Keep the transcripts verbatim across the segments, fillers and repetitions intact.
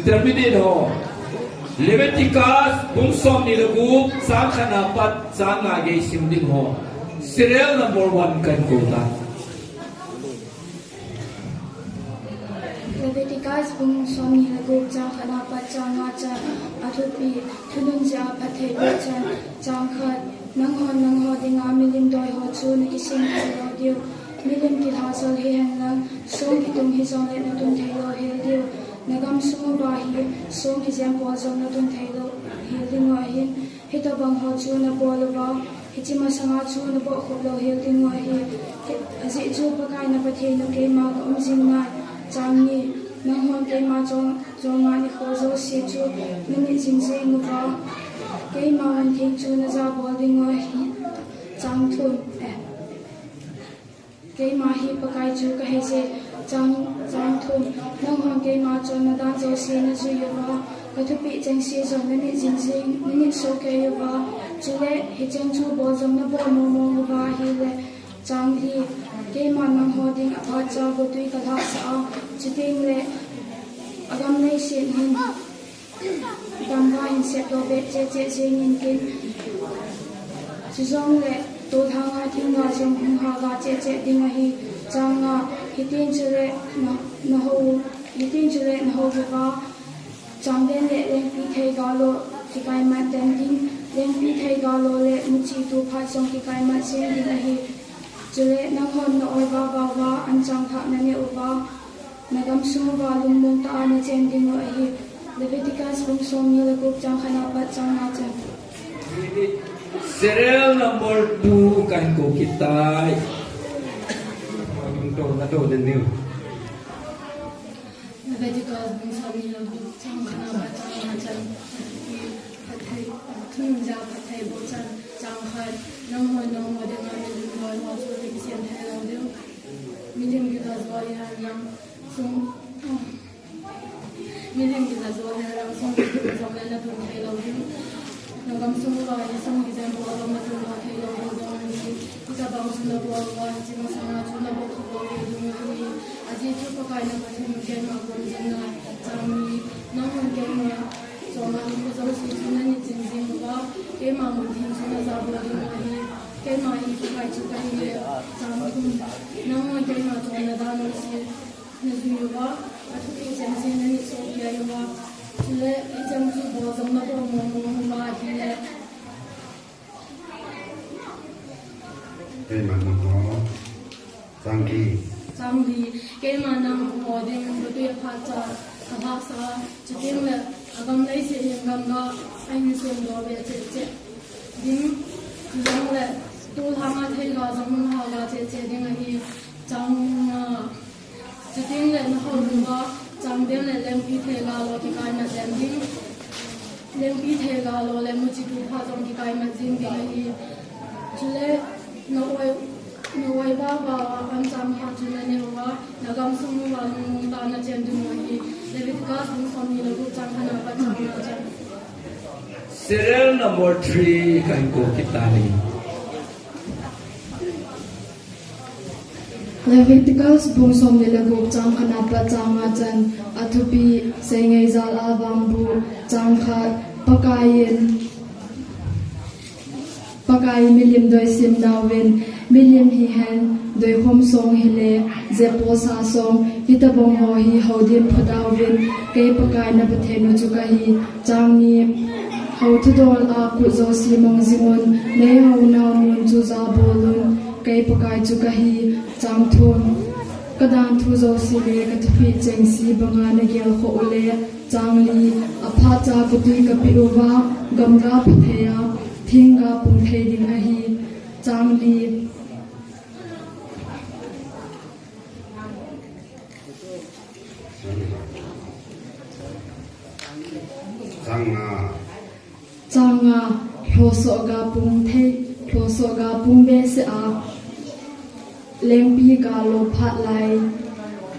Intermediate ho. Leviticus bung somni le gup, chang khat na pat chang nga gei sim ding ho. Serial number one kahin kou tai. Leviticus bung somni le gup, chang khat na pat chang nga chan. Athupi, thunun jeh a phatthei boh chan. Chang khat, nanghon nangho dinga milim doi ho chu nakisem thei lou diu. Milim kilha jol hihen lang, song kitung hijongle natun thei lou hel diu. Nagam sung uva hi song kijem bol jong natun thei lou hel diu ahin, hitobang ho chu nabol uva, hiche masanga chu naboh khup lou hel diu ahi. Hi, ajeh chu Pakai na Pathen u keima ka um jing nai. Chang ni, nanghon keima chonga nikho jouse chu nanit jing jeng uva, keima mun theng chu naja bol diu ahi. Chang thum, eh. Keima hi Pakai chu kahi e. Chang, chang thum, nanghon keima chonna dan jouse najui uva, kathupeh chengse jong nanit jing jeng, nanit soh kei uva, chule hicheng chu bol jong nabol mong mong uva ahile. Chang li, keima nangho ding aphat cha gotwi kalhahsah a, chuteng le agam leiset hin Damga hin sep doh be cheh cheh jeng intin. Chujongle, tolhang a thingga jong hung haga cheh cheh ding ahi. Chang nga, hitin chule na, nahou, hitin chule nahou uva, changden le lengpi theiga lo kikaimat den ding, lengpi theiga lo le muchi tu phat jong kikaimat jeng ding ahi. Chule, nanghon na-oi vava uva, anchang thah naneh uva, nagam sung uva lungmong tah a nachen diu ahi. Leviticus bung somni le gup chang khat na pat chang nga chan. Serial number two kahin kou kit tai. Tou, natou den diu. Leviticus bung somni le gup chang khat na pat chang nga chan. Phatthei, thunun jeh a phatthei boh chan. Chang khat, nanghon nangho dinga milim doi ho chu nakisem thei lou diu. Milim kilha jol hihen lang, song, milim kilha jol hihen lang, song kitung jongle natun thei lou diu. Nagam sung uva hi song kijem bol jong natun thei lou diu ahi. Hitobang chu nabol uva, hiche masanga chu naboh khup lou diu ahi. Ajeh chu Pakai na Pathen u keima ka um jing nai. Chang ni, nanghon keima chonga nikho jouse chu nanit jing jeng uva, keima mun theng chu naja bol diu ahi. Keima hi Pakai chu kahi e. Chang thum, nanghon keima chonna dan jouse najui uva, kathupeh chengse nanit soh kei uva, chule hicheng chu bol jong nabol mong mong uva ahile. Keima nangho, chang li. Chang li, keima nangho ding gotwi aphat cha kalhahsah a, chuteng le agam leiset hin damga ahin sem doh be cheh cheh ding, chujongle tolhang a theiga jong hung haga cheh cheh ding ahi. Chang nga, chuteng le nahou uva, changden le lengpi theiga lo kikaimat den ding. Lengpi theiga lo le muchi tu phat jong kikaimat jing ding ahi. Chule na-oi, na-oi vava uva, anchang thah chu naneh uva, nagam sung uva lungmong tah a nachen diu ahi. Leviticus bung somni le gup chang khat na pat chang nga chan. Serial number three kahin kou kit tai. Leviticus bung somni le gup chang khat na pat chang nga chan. Athupi, Seingaijal a vangboh. Chang khat, Pakai in, Pakai in milim doi sem nauvin, milim hihen, doikhom song hile, jeposa song, hitobang ho hi houdim pha tauvin, kei Pakai na Pathen u chu kahi. Chang ni, hou thudol a kut jouse mang jing un, nei hounau mun chu ja bol un, kei Pakai chu kahi. Chang thum, kadan thu jouse le kathupeh chengse banga nagelkhoh ule. Chang li, aphat cha gotwi kapeh uva, gamga phathei a, thingga pung thei ding ahi. Chang li. Chang nga. Chang nga, lhosoh ga pung thei, lhosoh ga pung behseh a, lengpi ga lo phat lai,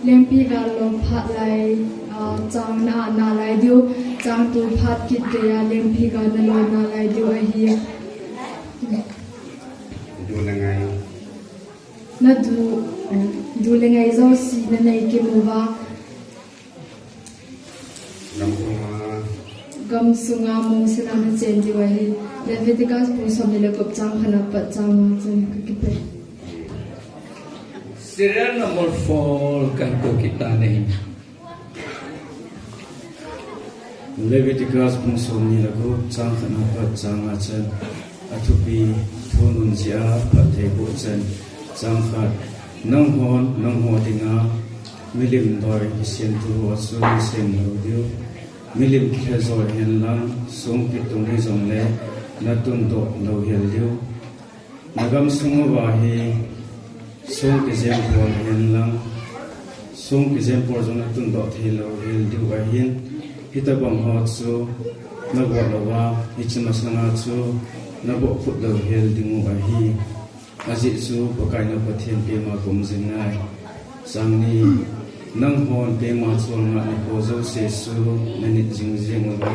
lengpi ga lo phat lai, a, chang na, nalai diu, chang tu phat kit geiya, lengpi ga nalo nalai diu ahi. Du le ngai. Nadu, du le ngai jouse nanei kimu uva. Gamsunga. Gamsunga mong sina na chen diu ahi. Leviticus bung som ni le gup chang khat na pat chang nga chan ka kipah. Serial number four kan ko kita nei. Leviticus bung som ni le gup chang khat na pat chang nga chan. Athupi thu nunjia phatthei boh chan. Chang khat. Nanghon, nangho dinga milim doi kisem thu ho chu nasem lou diu. Milim kilha joi hen lang, song kitung hijongle natun doh lou hel diu. Nagam sung uva hi song kijem pol hen lang, song kijem pol jong natun doh thei lou hel diu ahin, hitabang ho chu nabol louva, hiche masanga chu naboh phut lou hel diu ahi. Ajeh chu Pakai na Pathen keima ka um jing nai. Chang ni, nanghon keima cholngah nikho jouse chu nanit jing jing uva,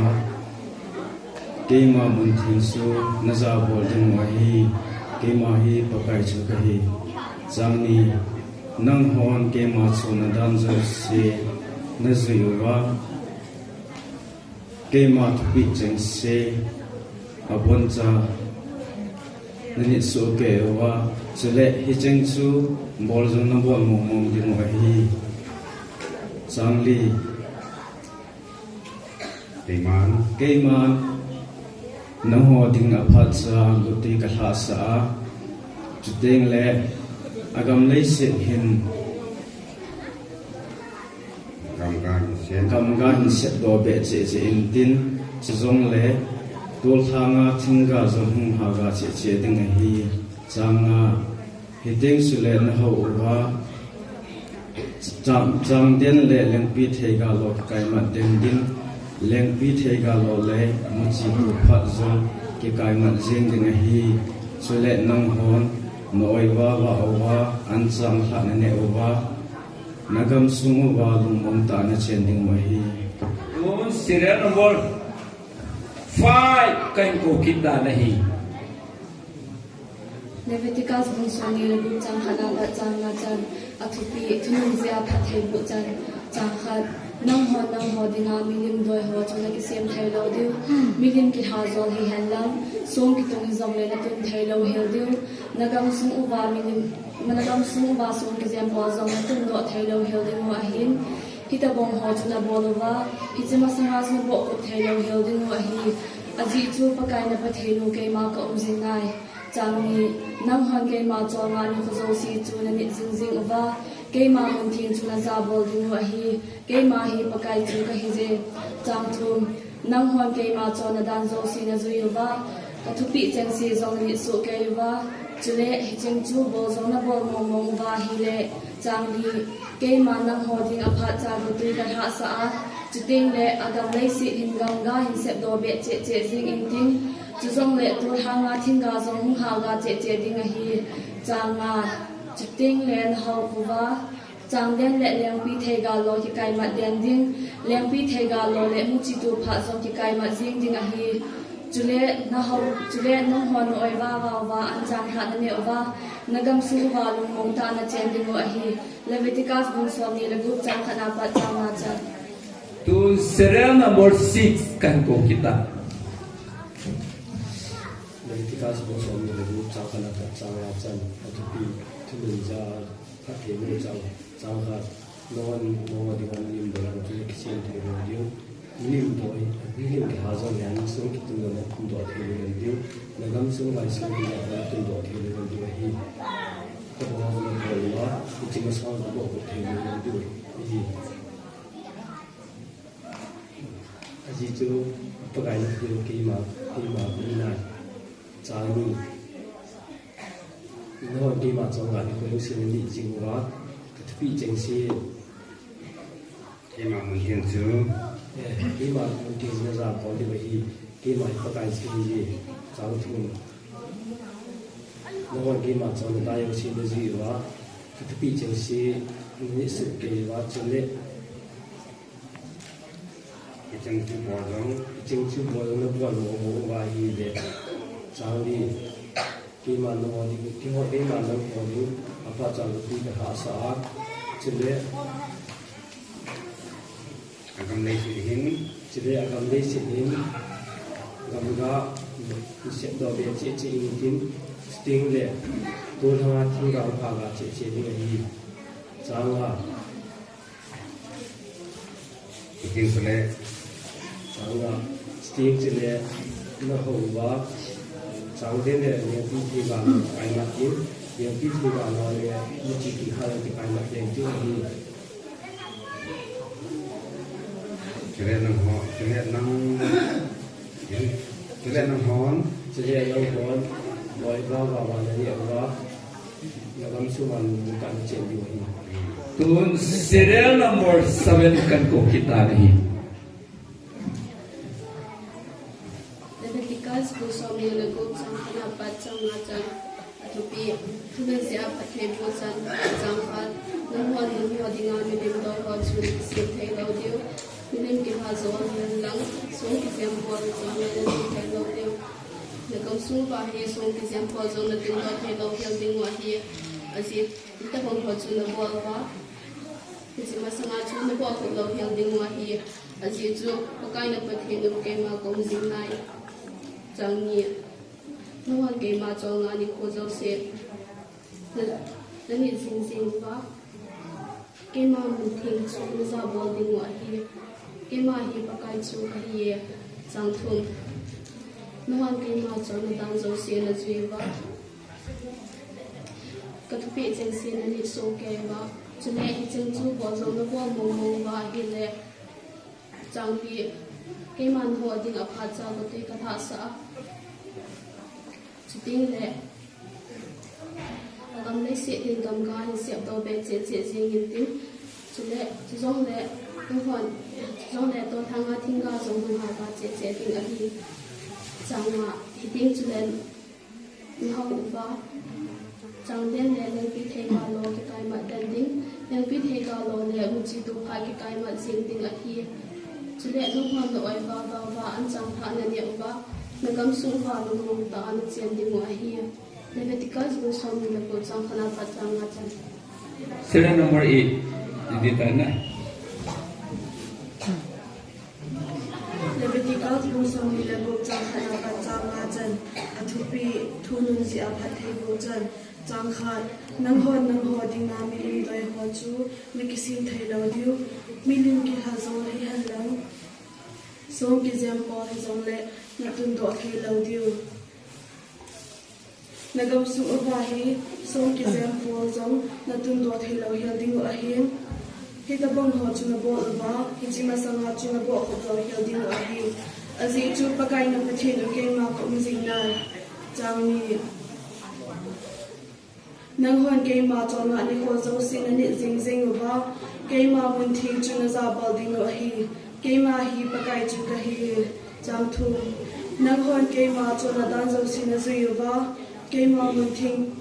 keima mun theng chu najabol diu ahi, keima hi Pakai chu kahi. Chang ni, nanghon keima chonna dan jouse najui uva, keima thupeh chengse aboncha nanit soh kei uva, chule hicheng chu bol jong nabol mong mong diu ahi. Chang li. Keiman. Keiman nangho dinga phatcha gotwi kalhahsah a, chuteng le agam leiset hin gamga hin sep, gamga hin sepdoh beh cheh cheh intin, chujongle tolhanga thingga jong hung haga cheh cheh ding ahi. Chang nga. Hiteng chule nahao uva, chang, changden le lengpi theiga lo kikaimat den ding, lengpi theiga lo le muchi tu phat jong kikaimat jeng ding ahi. Chule nanghon na-oi uva, vah uva, anchang lhah naneh uva, nagam sung uva lungmong tah a nachen diu ahi. Tun serial number five kahin kou kit dan ahi. Leviticus bung som ni le gup chang khat na pat chang nga chan, athupi, thu nunjia phatthei boh chan. Chang khat. Nanghon nangho dinga milim doi ho chu nakisem thei lou diu. Milim kilha jol hihen lang, song kitung hijongle natun thei lou hel diu. Nagam sung uva milim, nagam sung uva song kijem pol jong natun doh thei lou hel diu ahin, hitabang ho chu nabol uva, hiche masanga chu naboh phut thei lou hel diu ahi. Ajeh chu Pakai na Pathen u keima ka um jing nai. Chang ni, nanghon keima cholngah nikho jouse chu nanit jing jing uva, keima mun theng chu najabol diu ahi, keima hi Pakai chu kahi je. Chang thum. Nanghon keima chonna dan jouse najui uva, kathupeh chengse jong nanit soh kei uva, chule hicheng chu bol jong nabol mong mong uva ahile, chang li, keima nangho dinga phatcha gotwi kalhahsah a, chuteng le agam leiset hin gamga hin sepdoh beh cheh cheh jing intin, chujongle tolhanga thingga jong hung haga cheh cheh ding ahi. Chang nga. Chuteng le nahao uva, changden le lengpi theiga lo kikaimat den ding, lengpi theiga lo le muchi tu phat jong kikaimat jeng ding ahi. Chule nahao, chule nanghon na-oi uva, vah uva, anchang lhah naneh uva, nagam sung uva lungmong tah a nachen diu ahi. Leviticus bung som ni le gup chang khat na pat chang nga chan. Tun serial number six kahin kou kit a. Leviticus bung som ni le gup chang khat na pat chang nga chan, athupi, thu nunjia phatthei boh chan. Chang khat. Nanghon nangho dinga milim doi ho chu nakisem thei lou diu. Milim doi, milim kilha jong hihen lang, song kitung jong natun doh thei lou diu. Nagam sung uva song kijem pol natun doh thei lou diu ahi. Hitabang ho chu nabol uva, hiche masanga chu naboh phut thei lou diu ahi. Ajeh chu Pakai na Pathen u keima, keima ka um nai. Chang ni. Nanghon keima cholngah nikho jouse nanit jing uva, kathupeh chengse. Keima mun theng chu. Eh, keima mun theng chu najabol diu ahi, keima hi Pakai chu kahi je. Chang thum. Nanghon keima chonna dan jouse najui uva, kathupeh chengse nanit soh kei uva, chule hicheng chu bol jong, hicheng chu bol jong nabol mong mong uva ahile, chang li, keima nangho ding, keiho, keima nangho dinga phatcha gotwi kalhahsah a, chule Agam leiset hin. Chule agam leiset hin gamga sepdoh be cheh cheh intin, chutengle tolhanga thingga phaga cheh cheh ding ahi. Chang nga. Chuting chule. Chang nga. Chuting chule nahou uva, chang den le lengpi theiga lo kipaimat ding, lengpi theiga lo le muchi kilha lo kipaimat ding ti ahi. Chule nangho, chule nang, chule nanghon. Chule nanghon, loi va va va naneh uva, nagam sunga lungmong tah a nachen diu ahi. Tun serial number seven kakou kit tan ahi. Leviticus bung somni le gup, chang khatna pat chang nga chan. Athupi, thununjia phattheiboh chan. Chang khat, nanghon nangho dinga milim doi ho chu nakisem thei lou diu. Milim kilha jou hihen lang, song kijempol jong le natun thei lou diu. Nagamsung uva hi song kijempol jong natun doh thei lou hel ding u ahi. Ajeh chu, hitobang ho chu nabol uva, hiche masanga chu naboh khup lou hel ding u ahi. Ajeh chu, Pakai na Pathen u keima kaum jing nai. Chang ni, nanghon keima cholngah nikho jouse na, nanit jing jing uva, keima muntheng chu najabol ding u ahi. Keima hi Pakai chu kahi e. Chang thum, nanghon keima cholna dan jouse najui uva, kathupeh chengse nanit soh kei uva, chule hicheng chu bol jong nabol mong mong uva ahile, chang li, keiman nangho dinga phat cha gotwi kalhahsah a. Chutengle agam leiset hin gamga hin sepdoh be cheh cheh jing intin, chule, chujongle, nanghon, chujongle tolhanga thingga jong hungha ga cheh cheh ding ahi. Chang nga, hiteng chule nahou uva, chang den le lengpi theiga lo kikaimat den ding, lengpi theiga lo le muchi tuphat kikaimat jing ding ahi. Chule nanghon na-oi uva, va va, anchang lhah naneh uva, nagamsung uva lungmong tah a nachen ding u ahi. Leviticus bung somni le gup, chang khatna pat chang nga chan. Serial number eight. Idi tana. Leviticus bung somni le gup, chang khatna pat chang nga chan. Athupi, thununjia phattheiboh chan. Chang khat, nanghon nangho dinga milim doi ho chu nakisem thei lou diu. Milim kilha jou hihen lang, song kijempol hijongle natun doh thei lou diu. Nagamsung uva hi song kijempol jong natun doh thei lou hel ding u ahi. Hitobang ho chu nabol uva, hiche masanga chu naboh khup lou hel ding u ahi. Ajeh chu Pakai na Pathen u keima kaum jing nai. Chang ni, nanghon keima cholngah nikho jouse nanit jing jing uva, keima muntheng chu najabol ding u ahi. Keima hi Pakai chu kahi e. Chang thum, nanghon keima cholna dan jouse najui uva, keima muntheng,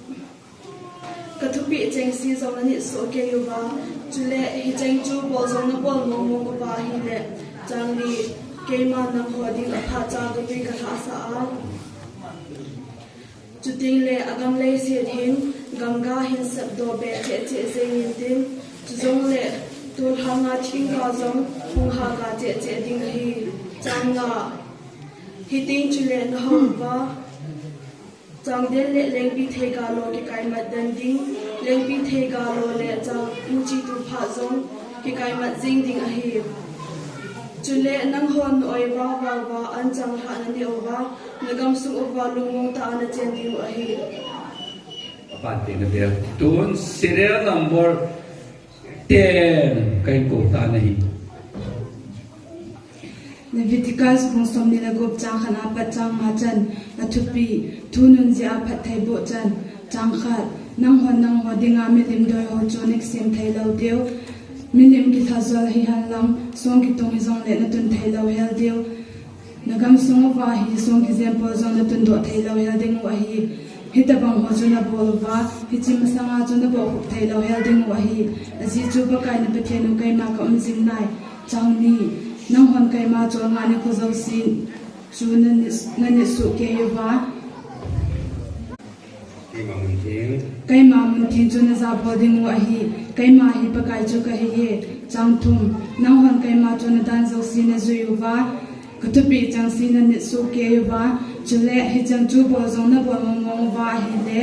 kathupeh chengse jong nanit soh kei uva, chule hicheng chu bol jong nabol mong mong uva ahile, chang li, keiman nangho dinga phat cha gotwi kalhahsah a. Chutengle agam leiset hin gamga hin sepdoh be cheh cheh jing intin, chujongle tolhanga thingga jong hungha ga cheh cheh ding ahi. Chang nga, hiteng chule nahou uva, chang den le lengpi theiga lo kikaimat den ding, lengpi theiga lo le chang muchi tuphat jong kikaimat jing ding ahi. Chule nanghon na-oi uva, va va, anchang lhah naneh uva, nagamsung uva lungmong tah a nachen ding u ahi. Apat teng nabel. Tun serial number ten kahin kou tan ahi. Leviticus bung somni le gup, chang khatna pat chang nga chan. Athupi, thununjia phattheiboh chan. Chang khat, nanghon nangho dinga milim doi ho chu nakisem thei lou diu. Milim kilha jou hihen lang, song kitung hijongle natun thei lou hel diu. Nagamsung uva hi song kijempol jong natun doh thei lou hel ding u ahi. Hitobang ho chu nabol uva, hiche masanga chu naboh khup thei lou hel ding u ahi. Ajeh chu Pakai na Pathen u keima kaum jing nai. Chang ni, nanghon keima cholngah nikho jouse chu nanit, nanit soh kei uva, keima mun Keima muntheng chu najabol ding u ahi, keima hi Pakai chu kahi e. Chang thum, nanghon keima chonna dan jouse najui uva, kathupeh chengse nanit soh kei uva, chule hicheng chu bol jong nabol mong mong uva ahile,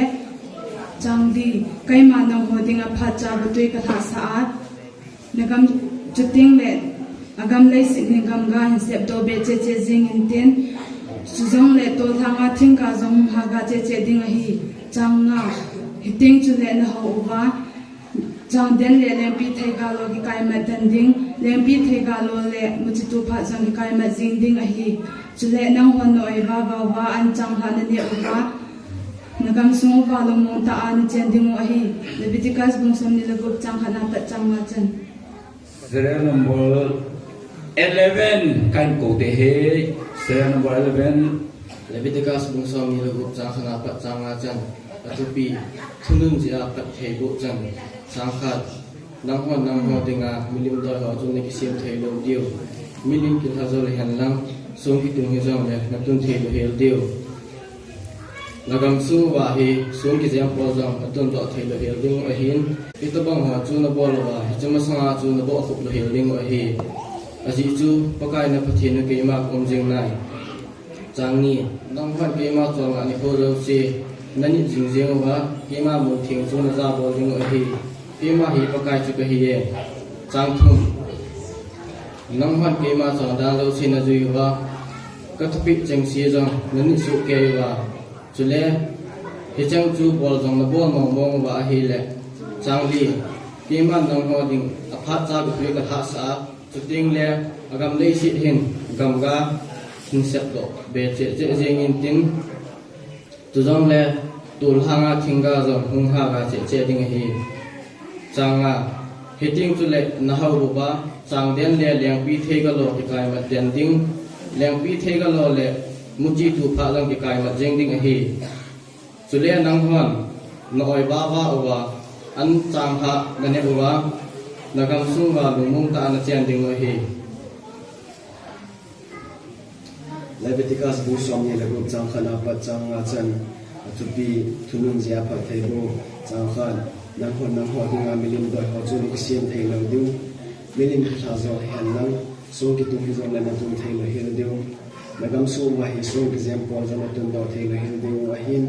chang li, keima nangho dinga phat cha vatui kalhahsah a, nagam, chuteng le agam leiset hin gamga hin sepdoh be cheh cheh jing intin, chujongle tolhanga thingga jong hung haga cheh cheh ding ahi. Chang nga, hiteng chule nahou uva, changden le lengpi theiga lo kikaimat den ding, lengpi theiga lo le muchi tu phat jong kikaimat jing ding ahi. Chule nanghon na-oi vava uva, an changlhah naneh uva, nagamsung uva lungmong tah a nachen ding u ahi. Leviticus bung somni le gup chang khatna pat chang nga chan. Serial number eleven kahin kou ding ahi. Serial number eleven. Leviticus bung somni le gup chang khatna pat chang nga chan. Athupi, thunun jeh a phattheiboh chan. Chang khat, nanghon nangho dinga milim doi ho chu nakisem thei lou diu. Milim kilha jou le henlang, song kitung hijongle natun thei lou hel diu. Nagamsung uva hi song kijempol jong natun doh thei lou hel ding u ahin. Hitobang ho chu nabol uva, hiche masanga chu naboh khup lou hel ding u ahi. Ajeh chu Pakai na Pathen u keima kaum jing nai. Chang ni, nanghon keima cholngah nikho jouse nanit jing jeng uva, keima muntheng chu najabol ding u ahi. Keima hi Pakai chu kahi e. Chang thum, nanghon keima chonna dan jouse najui uva, kathupeh chengse jong nanit soh kei uva, chule hicheng chu bol jong nabol mong mong uva ahile, chang li, keiman nangho dinga phat cha vatui kalhahsah a, chuteng le agam leiset hin gamga hin sepdoh be cheh cheh jing intin, chujongle tolhanga thingga jong hung haga cheh cheh ding ahi. Chang nga, hiteng chule nahou uva, changden le lengpi theiga lo kikaimat den ding, lengpi theiga lo le muchi tu phat jong kikaimat jeng ding ahi. Chule nanghon na-oi vava uva, an changlhah naneh uva, nagamsung uva lungmong tah a nachen ding u ahi. Leviticus bung somni le gup chang khatna pat chang nga chan. Athupi, thunun jeh a phattheiboh. Chang khat, nanghon nangho dinga milim doi ho chu nakisem thei lou diu. Milim kilha jou le henlang, song kitung hijongle natun thei lou hel diu. Nagamsung uva hi song kijempol jong natun doh thei lou hel ding u ahin.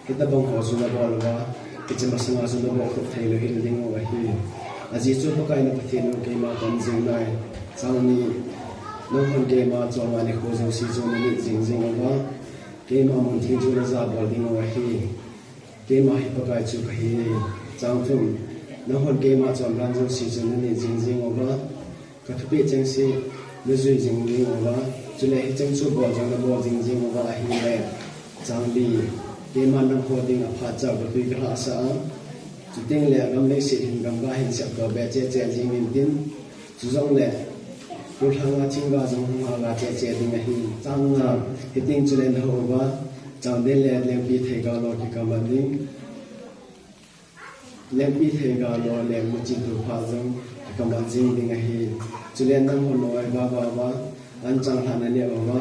Hitobang ho chu nabol uva, hiche masanga chu naboh khup thei lou hel ding u ahi. Ajeh chu Pakai na Pathen u keima kaum jing nai. Chang ni, nanghon keima cholngah nikho jouse chu nanit jing jeng uva, keima muntheng chu najabol ding u ahi. Keima hi Pakai chu kahi e. Chang thum, nanghon keima chonna dan jouse chu nanit jing jeng uva, kathupeh chengse najui jing jeng uva, chule hicheng chu bol jong nabol jing jeng uva ahile, chang li, keiman nangho dinga phat cha vatui kalhahsah a, chuteng le agam leiset hin gamga hin sepdoh be cheh cheh jing intin, chujongle tolhanga thingga jong hung haga cheh cheh ding ahi. Chang nga, hiteng chule nahou uva, changden le lengpi theiga lo kikaimat ding, lengpi theiga lo le muchi tu phat jong kikaimat jing ding ahi. Chule nanghon na-oi vava uva, an changlhah naneh uva,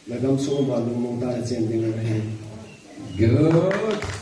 nagamsung uva lungmong tah a nachen ding u ahi. Good.